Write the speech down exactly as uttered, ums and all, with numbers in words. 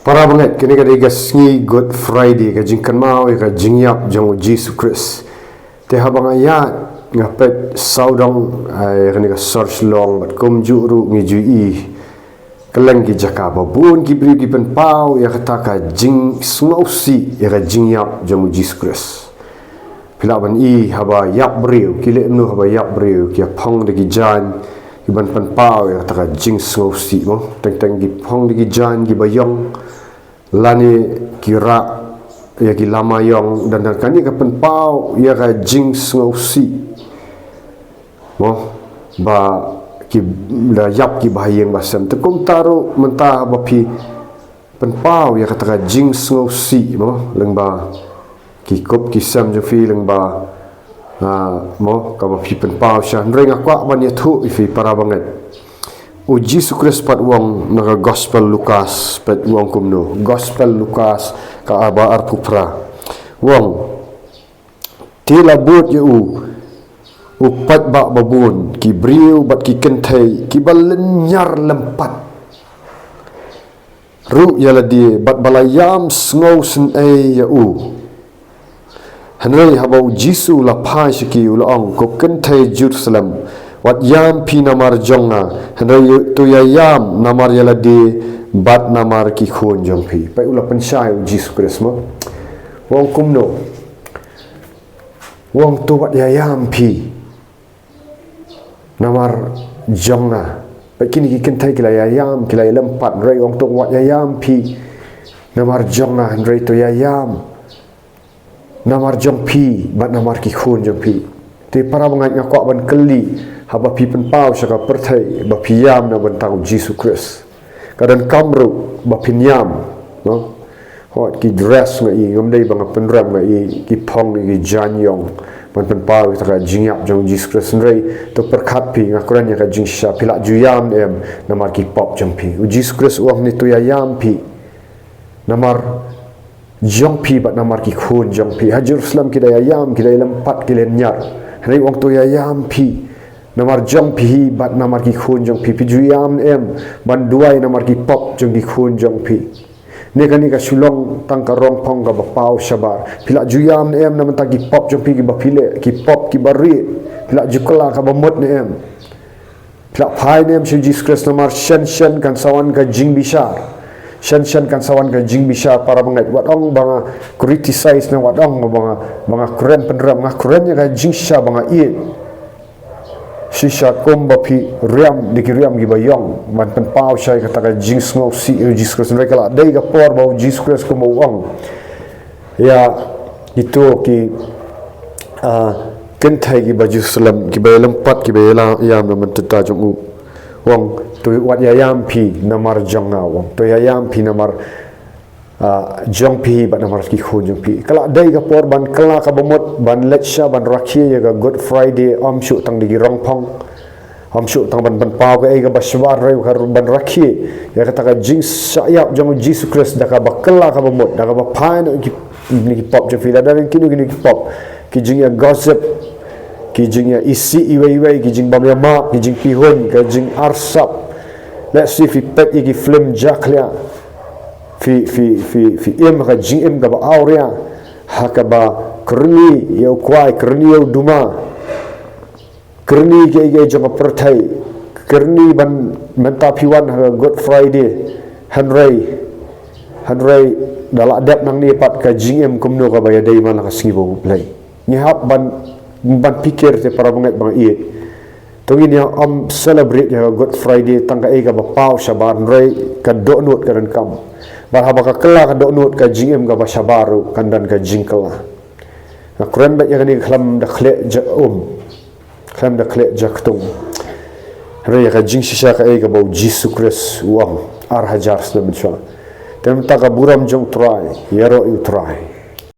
Para bangeit, kane ka dei ka sngi Good Friday, ka jingkynmaw ïa ka jingïap jong u Jisu Khrist. Te haba nga ïaid nga peit sawdong, eh, ïa kane ka Sor Shillong bad kumjuh ruh ngi ju i kylleng ki jaka ba bun ki briew ki pynpaw ïa kata ka jingsngewsih ïa ka jingïap jong u Jisu Khrist. Phi lah ban i haba ïap briew, ki leh kumno haba ïap briew, ki ïa phong da ki jaiñ, ki ban pynpaw ïa kata ka jingsngewsih mo. Teng teng ki phong da ki jaiñ ki ba ïong, lane ki rah ïa ki lama ïong, dang dang kane ka pynpaw ïa ka jingsngewsih mo, ba ki la ïap ki ba ha ïing ba sem. Te kumta ruh mynta ba phi pynpaw ïa kata ka jingsngewsih mo, lyngba ki kup ki sem jong phi, lyngba, ah, mo, kaba phi pynpaw sha. Hynrei nga kwah ban ïathuh ïa phi para bangeit. U Jisu Khrist pat u ong na ka Gospel Lukas, pat u ong kumno? Gospel Lukas ka arba arphew phra. U ong, te la bud ïa u, u paidbah ba bun, ki briew bad ki kynthei, ki ba lynñiar lympat ruh ïa lade, bad ba la ïam sngewsynei ïa u. Hynrei haba u Jisu la phai sha ki, u la ong, ko kynthei Jerusalem, wat ïam phi namar jong nga, hynrei to ïa ïam namar ïa lade bad namar ki khun jong phi. Peit u la pynshai u Jisu Khrist mo. U ong kumno? U ong to wat ïa ïam phi namar jong nga. Peit kine ki kynthei ki la ïa ïam, ki la ïa lympat, hynrei u ong to wat ïa ïam phi namar jong nga, hynrei to ïa ïam namar jong phi bad namar ki khun jong phi. Te para bangeit, nga kwah ban kylli, haba phi pynpaw sha ka pyrthei ba phi ïam na bynta u Jisu Khrist, ka donkam ruh ba phin ïam, no? Hooid, ki dress nga i, ngam dei ba nga pynrem, nga i ki phong, i ki jaiñ ïong ban pynpaw ïa kata ka jingïap jong u Jisu Khrist, hynrei to pyrkhat phi, nga kren ïa ka jingshisha, phi la ju ïam ne em namar ki pop jong phi? U Jisu Khrist u ong ne to ïa ïam phi namar jong phi bad namar ki khun jong phi. Ha Jerusalem ki da ïa ïam, ki da ïa lympat, ki lynñiar. Hynrei u ong to ïa ïam phi namar jong phi bad namar ki khun jong phi. Phi ju ïam ne em ban duwai namar ki pop jong ki khun jong phi? Ne kane ka shu long tang ka rong phong kaba paw shabar? Phi la ju ïam ne em na bynta ki pop jong phi kiba phi leh, ki pop kiba rieh? Phi la ju kylla kaba mut ne em? Phi la phai ne em sha u Jisu Khrist namar shen shen kan sa wan ka jingbishar? Shen shen kan sa wan ka jingbishar, para bangeit. Wat ong ba nga criticize ne wat ong ba nga, ba nga kren pynrem, nga kren ïa ka jingshisha ba nga ïeit. Shisha kumba phi riam da ki riam kiba ïong ban pynpaw sha kata ka jingsngewsih ïa u Jisu Khrist, hynrei ka la dei ka por ba u Jisu Khrist kumba u ong ïa kito ki, ah, kynthei kiba Jerusalem, kiba ïa lympat, kiba ïa la ïam na bynta jong u. U ong to wat ïa ïam phi namar jong nga, u ong to ïa ïam phi namar, ah, jong phi bad namar ki khun jong phi. Ka la dei ka por ban kylla kaba mut, ban leit sha ban rakhe ïa ka Good Friday, ym shu tang da ki rong phong, ym shu tang ban, ban pynpaw kaei kaba shabar, hynrei ka ban rakhe ïa kata ka jingshah ïap jong u Jisu Khrist da kaba kylla kaba mut, da kaba phai na ki, na ki pop jong phi. Lada kino kino ki pop, ki jingïa gossip, ki jingïa isih iwei iwei, ki jingbym ïa map, ki jingpihuiñ, ka jingarsap. Lehse phi peit ïa ki film jakhlia, phi, phi, phi, phi im ha ka jingim kaba awria, ha kaba kyrni ïa u kwai, kyrni ïa u duma, kyrni kiei kiei jong ka pyrthei, kyrni ban, ban mynta phi wan ha ka Good Friday, hynrei, hynrei da la dep nangne pat ka jingim kumno kaba ïadei man la ka sngi ba U Blei? Ngi hap ban, ban phikir te para bangeit ba nga ïeit. To ngin ïa ym celebrate ïa ka Good Friday tang kaei kaba paw shabar, hynrei ka dohnud ka donkam. Bad haba ka kylla ka dohnud, ka jingim kaba shabar ruh kan don ka jingkylla. Nga kren beit ïa kane khlem da khleh ja um, khlem da khleh ja ktung. Hynrei ïa ka jingshisha kaei kaba u Jisu Khrist u ong ar hajar snem mynshuwa. Te mynta ka burom jong U Trai, ïaroh ïa U Trai.